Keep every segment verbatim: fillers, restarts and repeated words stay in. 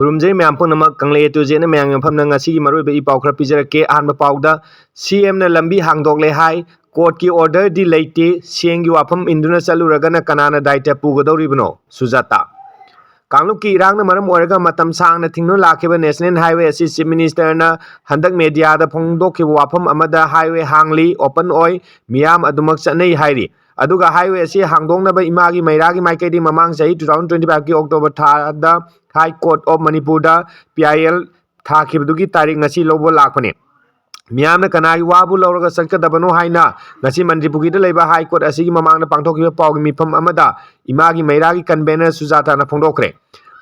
ꯈꯨꯔꯨꯝꯖꯩ ꯃꯌꯥꯝ ꯄꯨꯝꯅꯃꯛ꯫ ꯀꯪꯂꯩ ꯑꯦ ꯇꯨ ꯖꯦꯠꯅ ꯃꯌꯥꯝꯒꯤ ꯃꯐꯝꯗ ꯉꯁꯤꯒꯤ ꯃꯔꯨꯑꯣꯏꯕ ꯏ ꯄꯥꯎ ꯈꯔ ꯄꯤꯖꯔꯛꯀꯦ꯫ ꯑꯍꯥꯟꯕ ꯄꯥꯎꯗ, ꯁꯤ ꯑꯦꯝꯅ ꯂꯝꯕꯤ ꯍꯥꯡꯗꯣꯛꯂꯦ ꯍꯥꯏ, ꯀꯣꯔꯠꯀꯤ ꯑꯣꯔꯗꯔꯗꯤ ꯂꯩꯇꯦ, ꯁꯦꯟꯒꯤ ꯋꯥꯐꯝ ꯏꯟꯗꯨꯅ ꯆꯠꯂꯨꯔꯒꯅ ꯀꯅꯥꯅ ꯗꯥꯏꯇ ꯄꯨꯒꯗꯧꯔꯤꯕꯅꯣ? ꯁꯨꯖꯥꯇꯥ꯫ ꯀꯥꯡꯂꯨꯞꯀꯤ ꯏꯔꯥꯡꯅ ꯃꯔꯝ ꯑꯣꯏꯔꯒ ꯃꯇꯝ ꯁꯥꯡꯅ ꯊꯤꯡꯗꯨꯅ ꯂꯥꯛꯈꯤꯕ ꯅꯦꯁꯅꯦꯜ ꯍꯥꯏꯋꯦ ꯑꯁꯤ ꯆꯤꯐ ꯃꯤꯅꯤꯁꯇꯔꯅ ꯍꯟꯗꯛ ꯃꯦꯗꯤꯌꯥꯗ ꯐꯣꯡꯗꯣꯛꯈꯤꯕ ꯋꯥꯐꯝ ꯑꯃꯗ ꯍꯥꯏꯋꯦ ꯍꯥꯡꯂꯤ, ꯑꯣꯄꯟ ꯑꯣꯏ, ꯃꯤꯌꯥꯝ ꯑꯗꯨꯃꯛ ꯆꯠꯅꯩ ꯍꯥꯏꯔꯤ꯫ ꯑꯗꯨꯒ ꯍꯥꯏꯋꯦ ꯑꯁꯤ ꯍꯥꯡꯗꯣꯛꯅꯕ ꯏꯃꯥꯒꯤ ꯃꯩꯔꯥꯒꯤ ꯃꯥꯏꯀꯩꯗꯒꯤ ꯃꯃꯥꯡ ꯆꯍꯤ two thousand twenty five ꯀꯤ October ꯊꯥꯗ High Court of ꯃꯅꯤꯄꯨꯔꯗ P I L ꯊꯥꯈꯤꯕꯗꯨꯒꯤ ꯇꯥꯔꯤꯛ ꯉꯁꯤ ꯂꯧꯕ ꯂꯥꯛꯄꯅꯤ꯫ ꯃꯤꯌꯥꯝꯅ ꯀꯅꯥꯒꯤ ꯋꯥꯕꯨ ꯂꯧꯔꯒ ꯆꯠꯀꯗꯕꯅꯣ ꯍꯥꯏꯅ ꯉꯁꯤ ꯃꯟꯇ꯭ꯔꯤ ꯄꯨꯈ꯭ꯔꯤꯗ ꯂꯩꯕ ꯍꯥꯏ ꯀꯣꯔꯠ ꯑꯁꯤꯒꯤ ꯃꯃꯥꯡꯗ ꯄꯥꯡꯊꯣꯛꯈꯤꯕ ꯄꯥꯎꯒꯤ ꯃꯤꯐꯝ ꯑꯃꯗ ꯏꯃꯥꯒꯤ ꯃꯩꯔꯥꯒꯤ ꯀꯟꯚꯦꯅꯔ ꯁꯨꯖꯥꯇꯥꯅ ꯐꯣꯡꯗꯣꯛꯈ꯭ꯔꯦ꯫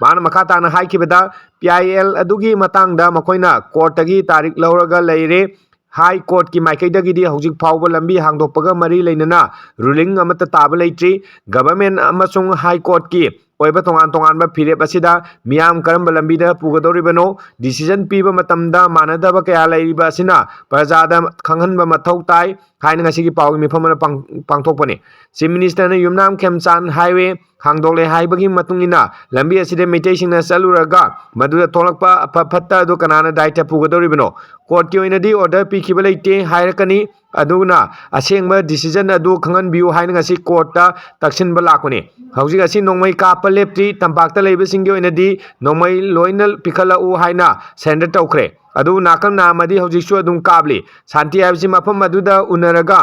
ꯃꯥꯅ ꯃꯈꯥ ꯇꯥꯅ ꯍꯥꯏꯈꯤꯕꯗ, P I L ꯑꯗꯨꯒꯤ ꯃꯇꯥꯡꯗ ꯃꯈꯣꯏꯅ ꯀꯣꯔꯠꯇꯒꯤ ꯇꯥꯔꯤꯛ ꯂꯧꯔꯒ ꯂꯩꯔꯦ꯫ ꯍꯥꯏ ꯀꯣꯔꯠꯀꯤ ꯃꯥꯏꯀꯩꯗꯒꯤꯗꯤ ꯍꯧꯖꯤꯛ ꯐꯥꯎꯕ ꯂꯝꯕꯤ ꯍꯥꯡꯗꯣꯛꯄꯒ ꯃꯔꯤ ꯂꯩꯅꯅ ꯔꯨꯂꯤꯡ ꯑꯃꯠꯇ ꯇꯥꯕ ꯂꯩꯇ꯭ꯔꯤ꯫ ꯒꯚꯔꯟꯃꯦꯟꯠ ꯑꯃꯁꯨꯡ ꯍꯥꯏ ꯀꯣꯔꯠꯀꯤ ꯑꯣꯏꯕ ꯇꯣꯉꯥꯟ ꯇꯣꯉꯥꯟꯕ ꯐꯤꯔꯦꯞ ꯑꯁꯤꯗ ꯃꯤꯌꯥꯝ ꯀꯔꯝꯕ ꯂꯝꯕꯤꯗ ꯄꯨꯒꯗꯧꯔꯤꯕꯅꯣ, ꯗꯤꯁꯤꯖꯟ ꯄꯤꯕ ꯃꯇꯝꯗ ꯃꯥꯟꯅꯗꯕ ꯀꯌꯥ ꯂꯩꯔꯤꯕ ꯑꯁꯤꯅ ꯄ꯭ꯔꯖꯥꯗ ꯈꯪꯍꯟꯕ ꯃꯊꯧ ꯇꯥꯏ ꯍꯥꯏꯅ ꯉꯁꯤꯒꯤ ꯄꯥꯎꯒꯤ ꯃꯤꯐꯝ ꯑꯃꯗ ꯄꯥꯡ-, ꯄꯥꯡꯊꯣꯛꯄꯅꯤ꯫ ꯆꯤꯐ ꯃꯤꯅꯤꯁꯇꯔꯅ ꯌꯨꯝꯅꯥꯝ ꯈꯦꯝꯆꯥꯟ ꯍꯥꯏꯋꯦ ꯍꯥꯡꯗꯣꯛꯂꯦ ꯍꯥꯏꯕꯒꯤ ꯃꯇꯨꯡ ꯏꯟꯅ ꯂꯝꯕꯤ ꯑꯁꯤꯗ ꯃꯩꯇꯩꯁꯤꯡꯅ ꯆꯠꯂꯨꯔꯒ ꯃꯗꯨꯗ ꯊꯣꯛꯂꯛꯄ ꯑꯐ ꯐꯠꯇ ꯑꯗꯨ ꯀꯅꯥꯅ ꯗꯥꯏꯇ ꯄꯨꯒꯗꯧꯔꯤꯕꯅꯣ? ꯀꯣꯔꯠꯀꯤ ꯑꯣꯏꯅꯗꯤ ꯑꯣꯔꯗꯔ ꯄꯤꯈꯤꯕ ꯂꯩꯇꯦ ꯍꯥꯏꯔꯛꯀꯅꯤ꯫ ꯑꯗꯨꯅ ꯑꯁꯦꯡꯕ ꯗꯤꯁꯤꯖꯟ ꯑꯗꯨ ꯈꯪꯍꯟꯕꯤꯌꯨ ꯍꯥꯏꯅ ꯉꯁꯤ ꯀꯣꯔꯠꯇ ꯇꯛꯁꯤꯟꯕ ꯂꯥꯛꯄꯅꯤ꯫ ꯍꯧꯖꯤꯛ ꯑꯁꯤ ꯅꯣꯡꯃꯩ ꯀꯥꯞꯄ ꯂꯦꯞꯇ꯭ꯔꯤ꯫ ꯇꯝꯄꯥꯛꯇ ꯂꯩꯕꯁꯤꯡꯒꯤ ꯑꯣꯏꯅꯗꯤ ꯅꯣꯡꯃꯩ ꯂꯣꯏꯅ ꯄꯤꯈꯠꯂꯛꯎ ꯍꯥꯏꯅ ꯁꯔꯦꯟꯗꯔ ꯇꯧꯈ꯭ꯔꯦ꯫ ꯑꯗꯨꯕꯨ ꯅꯥꯀꯜ ꯅꯥꯝꯃꯗꯤ ꯍꯧꯖꯤꯛꯁꯨ ꯑꯗꯨꯝ ꯀꯥꯞꯂꯤ꯫ ꯁꯥꯟꯇꯤ ꯍꯥꯏꯕꯁꯤ ꯃꯐꯝ ꯑꯗꯨꯗ ꯎꯅꯔꯒ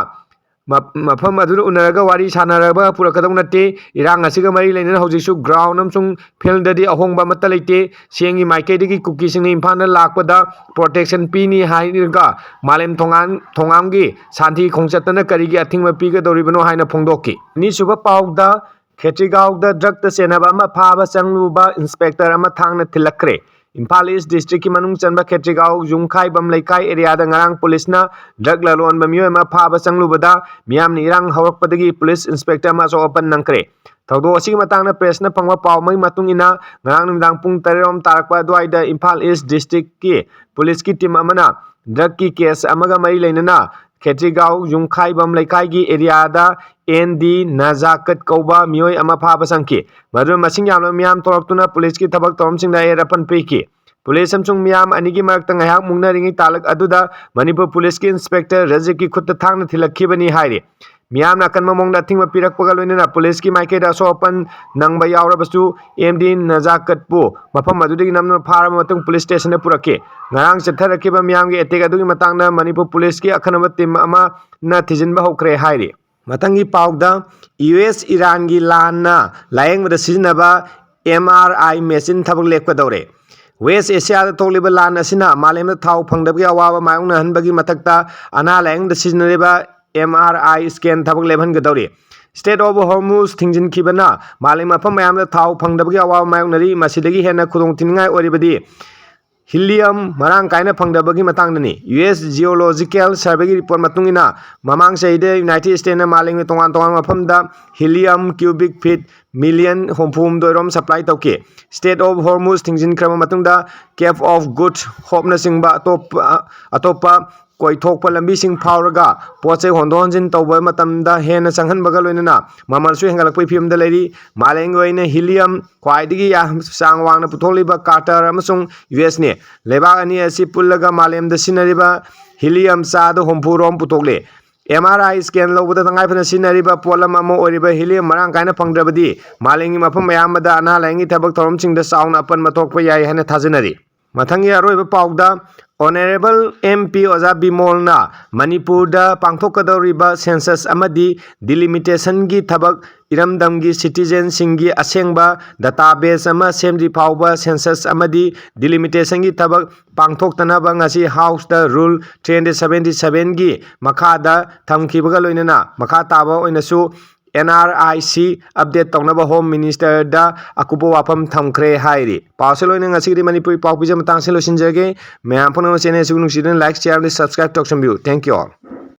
ꯃ-, ꯃꯐꯝ ꯑꯗꯨꯗ ꯎꯅꯔꯒ ꯋꯥꯔꯤ ꯁꯥꯟꯅꯔꯒ ꯄꯨꯔꯛꯀꯗꯧ ꯅꯠꯇꯦ꯫ ꯏꯔꯥꯡ ꯑꯁꯤꯒ ꯃꯔꯤ ꯂꯩꯅꯅ ꯍꯧꯖꯤꯛꯁꯨ ꯒ꯭ꯔꯥꯎꯟ ꯑꯃꯁꯨꯡ ꯐꯤꯜꯗꯗꯤ ꯑꯍꯣꯡꯕ ꯑꯃꯠꯇ ꯂꯩꯇꯦ꯫ ꯁꯤ ꯑꯦꯝꯒꯤ ꯃꯥꯏꯀꯩꯗꯒꯤ ꯀꯨꯀꯤꯁꯤꯡꯅ ꯏꯝꯐꯥꯜꯗ ꯂꯥꯛꯄꯗ ꯄ꯭ꯔꯣꯇꯦꯛꯁꯟ ꯄꯤꯅꯤ ꯍꯥꯏꯔꯒ ꯃꯥꯂꯦꯝ ꯊꯣꯉꯥꯟ-, ꯊꯣꯉꯥꯝꯒꯤ ꯁꯥꯟꯇꯤ ꯈꯣꯡꯆꯠꯇꯅ ꯀꯔꯤꯒꯤ ꯑꯊꯤꯡꯕ ꯄꯤꯒꯗꯧꯔꯤꯕꯅꯣ ꯍꯥꯏꯅ ꯐꯣꯡꯗꯣꯛꯈꯤ꯫ ꯑꯅꯤꯁꯨꯕ ꯄꯥꯎꯗ, ꯈꯦꯇ꯭ꯔꯤꯒꯥꯎꯗ ꯗ꯭ꯔꯒꯇ ꯆꯦꯟꯅꯕ ꯑꯃ ꯐꯥꯕ ꯆꯪꯂꯨꯕ ꯏꯟꯁꯄꯦꯛꯇꯔ ꯑꯃ ꯊꯥꯡꯅ ꯊꯤꯜꯂꯛꯈ꯭ꯔꯦ꯫ ꯏꯝꯐꯥꯜ ꯏꯁ ꯗꯤꯁꯇ꯭ꯔꯤꯛꯀꯤ ꯃꯅꯨꯡ ꯆꯟꯕ ꯈꯦꯇ꯭ꯔꯤꯒꯥꯎ ꯌꯨꯝꯈꯥꯏꯕꯝ ꯂꯩꯀꯥꯏ ꯑꯦꯔꯤꯌꯥꯗ ꯉꯔꯥꯡ ꯄꯨꯂꯤꯁꯅ ꯗ꯭ꯔꯒ ꯂꯂꯣꯟꯕ ꯃꯤꯑꯣꯏ ꯑꯃ ꯐꯥꯕ ꯆꯪꯂꯨꯕꯗ ꯃꯤꯌꯥꯝꯅ ꯏꯔꯥꯡ ꯍꯧꯔꯛꯄꯗꯒꯤ ꯄꯨꯂꯤꯁ ꯏꯟꯁꯄꯦꯛꯇꯔ ꯑꯃ ꯑꯁꯣꯛ ꯑꯄꯟ ꯅꯪꯈ꯭ꯔꯦ꯫ ꯊꯧꯗꯣꯛ ꯑꯁꯤꯒꯤ ꯃꯇꯥꯡꯗ ꯄ꯭ꯔꯦꯁꯅ ꯐꯪꯕ ꯄꯥꯎ ꯑꯃꯒꯤ ꯃꯇꯨꯡ ꯏꯟꯅ, ꯉꯔꯥꯡ ꯅꯨꯃꯤꯗꯥꯡ ꯄꯨꯡ ꯇꯔꯦꯠ ꯔꯣꯝ ꯇꯥꯔꯛꯄ ꯑꯗꯨꯋꯥꯏꯗ ꯏꯝꯐꯥꯜ ꯏꯁ ꯗꯤꯁꯇ꯭ꯔꯤꯛꯀꯤ ꯄꯨꯂꯤꯁꯀꯤ ꯇꯤꯝ ꯑꯃꯅ ꯗ꯭ꯔꯒꯀꯤ ꯀꯦꯁ ꯑꯃꯒ ꯃꯔꯤ ꯂꯩꯅꯅ ꯈꯦꯇ꯭ꯔꯤꯒꯥꯎ ꯌꯨꯝꯈꯥꯏꯕꯝ ꯂꯩꯀꯥꯏꯒꯤ ꯑꯦꯔꯤꯌꯥꯗ ꯑꯦꯟ ꯗꯤ ꯅꯖꯥꯀꯠ ꯀꯧꯕ ꯃꯤꯑꯣꯏ ꯑꯃ ꯐꯥꯕ ꯆꯪꯈꯤ꯫ ꯃꯗꯨꯅ ꯃꯁꯤꯡ ꯌꯥꯝꯂꯕ ꯃꯤꯌꯥꯝ ꯊꯣꯛꯂꯛꯇꯨꯅ ꯄꯨꯂꯤꯁꯀꯤ ꯊꯕꯛ ꯊꯧꯔꯝꯁꯤꯡꯗ ꯑꯌꯦꯠ ꯑꯄꯟ ꯄꯤꯈꯤ꯫ ꯄꯨꯂꯤꯁ ꯑꯃꯁꯨꯡ ꯃꯤꯌꯥꯝ ꯑꯅꯤꯒꯤ ꯃꯔꯛꯇ ꯉꯥꯏꯍꯥꯛ ꯃꯨꯛꯅꯔꯤꯉꯩ ꯇꯥꯂꯛ ꯑꯗꯨꯗ ꯃꯅꯤꯄꯨꯔ ꯄꯨꯂꯤꯁꯀꯤ ꯏꯟꯁꯄꯦꯛꯇꯔ ꯔꯖꯤꯛꯀꯤ ꯈꯨꯠꯇ ꯊꯥꯡꯅ ꯊꯤꯜꯂꯛꯈꯤꯕꯅꯤ ꯍꯥꯏꯔꯤ꯫ ꯃꯤꯌꯥꯝꯅ ꯑꯀꯟꯕ ꯃꯑꯣꯡꯗ ꯑꯊꯤꯡꯕ ꯄꯤꯔꯛꯄꯒ ꯂꯣꯏꯅꯅ ꯄꯨꯂꯤꯁꯀꯤ ꯃꯥꯏꯀꯩꯗ ꯑꯁꯣꯛ ꯑꯄꯟ ꯅꯪꯕ ꯌꯥꯎꯔꯕꯁꯨ ꯑꯦꯝ ꯗꯤ ꯅꯖꯥꯀꯠꯄꯨ ꯃꯐꯝ ꯑꯗꯨꯗꯒꯤ ꯅꯝꯗꯨꯅ ꯐꯥꯔꯕ ꯃꯇꯨꯡ ꯄꯨꯂꯤꯁ ꯁ꯭ꯇꯦꯁꯟꯗ ꯄꯨꯔꯛꯈꯤ꯫ ꯉꯔꯥꯡ ꯆꯠꯊꯔꯛꯈꯤꯕ ꯃꯤꯌꯥꯝꯒꯤ ꯑꯦꯇꯦꯛ ꯑꯗꯨꯒꯤ ꯃꯇꯥꯡꯗ ꯃꯅꯤꯄꯨꯔ ꯄꯨꯂꯤꯁꯀꯤ ꯑꯈꯟꯅꯕ ꯇꯤꯝ ꯑꯃꯅ ꯊꯤꯖꯤꯟꯕ ꯍꯧꯈ꯭ꯔꯦ ꯍꯥꯏꯔꯤ꯫ ꯃꯊꯪꯒꯤ ꯄꯥꯎꯗ, ꯌꯨ ꯑꯦꯁ ꯏꯔꯥꯟꯒꯤ ꯂꯥꯟꯅ ꯂꯥꯌꯦꯡꯕꯗ ꯁꯤꯖꯤꯟꯅꯕ ꯑꯦꯝ ꯑꯥꯔ ꯑꯥꯏ ꯃꯦꯆꯤꯟ ꯊꯕꯛ ꯂꯦꯞꯀꯗꯧꯔꯦ꯫ ꯋꯦꯁ ꯑꯦꯁꯤꯌꯥꯗ ꯊꯣꯛꯂꯤꯕ ꯂꯥꯟ ꯑꯁꯤꯅ ꯃꯥꯂꯦꯝꯗ ꯊꯥꯎ ꯐꯪꯗꯕꯒꯤ ꯑꯋꯥꯕ ꯃꯥꯌꯣꯛꯅꯍꯟꯕꯒꯤ ꯃꯊꯛꯇ ꯑꯅꯥ ꯂꯥꯌꯦꯡꯗ ꯁꯤꯖꯤꯟꯅꯔꯤꯕ ꯑꯦꯝ ꯑꯥꯔ ꯑꯥꯏ ꯁ꯭ꯀꯦꯟ ꯊꯕꯛ ꯂꯦꯞꯍꯟꯒꯗꯧꯔꯤ꯫ ꯁ꯭ꯇ꯭ꯔꯦꯠ ꯑꯣꯐ ꯍꯣꯔꯃꯨꯖ ꯊꯤꯡꯖꯤꯟꯈꯤꯕꯅ ꯃꯥꯂꯦꯝ ꯃꯐꯝ ꯃꯌꯥꯝꯗ ꯊꯥꯎ ꯐꯪꯗꯕꯒꯤ ꯑꯋꯥꯕ ꯃꯥꯌꯣꯛꯅꯔꯤ꯫ ꯃꯁꯤꯗꯒꯤ ꯍꯦꯟꯅ ꯈꯨꯗꯣꯡꯊꯤꯅꯤꯡꯉꯥꯏ ꯑꯣꯏꯔꯤꯕꯗꯤ ꯍꯤꯂꯤꯌꯝ ꯃꯔꯥꯡ ꯀꯥꯏꯅ ꯐꯪꯗꯕꯒꯤ ꯃꯇꯥꯡꯗꯅꯤ꯫ ꯌꯨ ꯑꯦꯁ ꯖꯤꯑꯣꯂꯣꯖꯤꯀꯦꯜ ꯁꯔꯚꯦꯒꯤ ꯔꯤꯄꯣꯔꯠ ꯃꯇꯨꯡ ꯏꯟꯅ, ꯃꯃꯥꯡ ꯆꯍꯤꯗ ꯌꯨꯅꯥꯏꯇꯦꯗ ꯁ꯭ꯇꯦꯠꯅ ꯃꯥꯂꯦꯝꯒꯤ ꯇꯣꯉꯥꯟ ꯇꯣꯉꯥꯟꯕ ꯃꯐꯝꯗ ꯍꯤꯂꯤꯌꯝ ꯀ꯭ꯌꯨꯕꯤꯛ ꯐꯤꯠ ꯃꯤꯂꯤꯌꯟ ꯍꯨꯝꯐꯨ ꯍꯨꯝꯗꯣꯏ ꯔꯣꯝ ꯁꯄ꯭ꯂꯥꯏ ꯇꯧꯈꯤ꯫ ꯁ꯭ꯇ꯭ꯔꯦꯠ ꯑꯣꯐ ꯍꯣꯔꯃꯨꯖ ꯊꯤꯡꯖꯤꯟꯈ꯭ꯔꯕ ꯃꯇꯨꯡꯗ, ꯀꯦꯞ ꯑꯣꯐ ꯒꯨꯗ ꯍꯣꯞꯅꯆꯤꯡꯕ ꯑꯇꯣꯞꯄ, ꯑꯇꯣꯞꯄ ꯀꯣꯏꯊꯣꯛꯄ ꯂꯝꯕꯤꯁꯤꯡ ꯐꯥꯎꯔꯒ ꯄꯣꯠ ꯆꯩ ꯍꯣꯟꯗꯣꯛ ꯍꯣꯟꯖꯤꯟ ꯇꯧꯕ ꯃꯇꯝꯗ ꯍꯦꯟꯅ ꯆꯪꯍꯟꯕꯒ ꯂꯣꯏꯅꯅ ꯃꯃꯜꯁꯨ ꯍꯦꯟꯒꯠꯂꯛꯄꯒꯤ ꯐꯤꯕꯝꯗ ꯂꯩꯔꯤ꯫ ꯃꯥꯂꯦꯝꯒꯤ ꯑꯣꯏꯅ ꯍꯤꯂꯤꯌꯝ ꯈ꯭ꯋꯥꯏꯗꯒꯤ ꯌꯥꯝ ꯆꯥꯡ ꯋꯥꯡꯅ ꯄꯨꯊꯣꯛꯂꯤꯕ ꯀꯥꯇꯔ ꯑꯃꯁꯨꯡ ꯌꯨ ꯑꯦꯁꯅꯤ꯫ ꯂꯩꯕꯥꯛ ꯑꯅꯤ ꯑꯁꯤ ꯄꯨꯜꯂꯒ ꯃꯥꯂꯦꯝꯗ ꯁꯤꯖꯤꯟꯅꯔꯤꯕ ꯍꯤꯂꯤꯌꯝ ꯆꯥꯗ ꯍꯨꯝꯐꯨ ꯔꯣꯝ ꯄꯨꯊꯣꯛꯂꯤ꯫ ꯑꯦꯝ ꯑꯥꯔ ꯑꯥꯏ ꯁ꯭ꯀꯦꯟ ꯂꯧꯕꯗ ꯇꯉꯥꯏ ꯐꯗꯅ ꯁꯤꯖꯤꯟꯅꯔꯤꯕ ꯄꯣꯠꯂꯝ ꯑꯃ ꯑꯣꯏꯔꯤꯕ ꯍꯤꯂꯤꯌꯝ ꯃꯔꯥꯡ ꯀꯥꯏꯅ ꯐꯪꯗ꯭ꯔꯕꯗꯤ ꯃꯥꯂꯦꯝꯒꯤ ꯃꯐꯝ ꯑꯌꯥꯝꯕꯗ ꯑꯅꯥ ꯂꯥꯌꯦꯡꯒꯤ ꯊꯕꯛ ꯊꯧꯔꯝꯁꯤꯡꯗ ꯆꯥꯎꯅ ꯑꯄꯟꯕ ꯊꯣꯛꯄ ꯌꯥꯏ ꯍꯥꯏꯅ ꯊꯥꯖꯅꯔꯤ꯫ ꯃꯊꯪꯒꯤ ꯑꯔꯣꯏꯕ ꯄꯥꯎꯗ, ꯑꯣꯅꯔꯦꯕꯜ ꯑꯦꯝ ꯄꯤ ꯑꯣꯖꯥ ꯕꯤꯃꯣꯜꯅ ꯃꯅꯤꯄꯨꯔꯗ ꯄꯥꯡꯊꯣꯛꯀꯗꯧꯔꯤꯕ ꯁꯦꯟꯁꯁ ꯑꯃꯗꯤ ꯗꯤꯂꯤꯃꯤꯇꯦꯁꯟꯒꯤ ꯊꯕꯛ, ꯏꯔꯝꯗꯝꯒꯤ ꯁꯤꯇꯤꯖꯦꯟꯁꯤꯡꯒꯤ ꯑꯁꯦꯡꯕ ꯗꯇꯥꯕꯦꯁ ꯑꯃ ꯁꯦꯝꯗ꯭ꯔꯤ ꯐꯥꯎꯕ ꯁꯦꯟꯁꯁ ꯑꯃꯗꯤ ꯗꯤꯂꯤꯃꯤꯇꯦꯁꯟꯒꯤ ꯊꯕꯛ ꯄꯥꯡꯊꯣꯛꯇꯅꯕ ꯉꯁꯤ ꯍꯥꯎꯁꯇ ꯔꯨꯜ ꯊ꯭ꯔꯤ ꯍꯟꯗ꯭ꯔꯦꯠ ꯁꯚꯦꯟꯇꯤ ꯁꯚꯦꯟꯒꯤ ꯃꯈꯥꯗ ꯊꯝꯈꯤꯕꯒ ꯂꯣꯏꯅꯅ ꯃꯈꯥ ꯇꯥꯕ ꯑꯣꯏꯅꯁꯨ and R I C update ꯇꯧꯅꯕ ꯍꯣꯝ ꯃꯤꯅꯤꯁꯇꯔꯗ ꯑꯀꯨꯞꯄ ꯋꯥꯐꯝ ꯊꯝꯈ꯭ꯔꯦ ꯍꯥꯏꯔꯤ꯫ ꯄꯥꯎꯁꯦ ꯂꯣꯏꯅ ꯉꯁꯤꯒꯤꯗꯤ ꯃꯅꯤꯄꯨꯔꯤ ꯄꯥꯎ ꯄꯤꯖꯕ ꯃꯇꯥꯡꯁꯤ ꯂꯣꯏꯁꯤꯟꯖꯔꯒꯦ꯫ ꯃꯌꯥꯝ ꯄꯨꯝꯅꯃꯛ ꯆꯦꯅꯦꯜ ꯑꯁꯤꯕꯨ ꯅꯨꯡꯁꯤꯗꯨꯅ ꯂꯥꯏꯛ, ꯁꯤꯌꯥꯔ ꯑꯃꯗꯤ ꯁꯕꯁꯀ꯭ꯔꯥꯏꯕ ꯇꯧꯁꯟꯕꯤꯌꯨ꯫ Thank you all.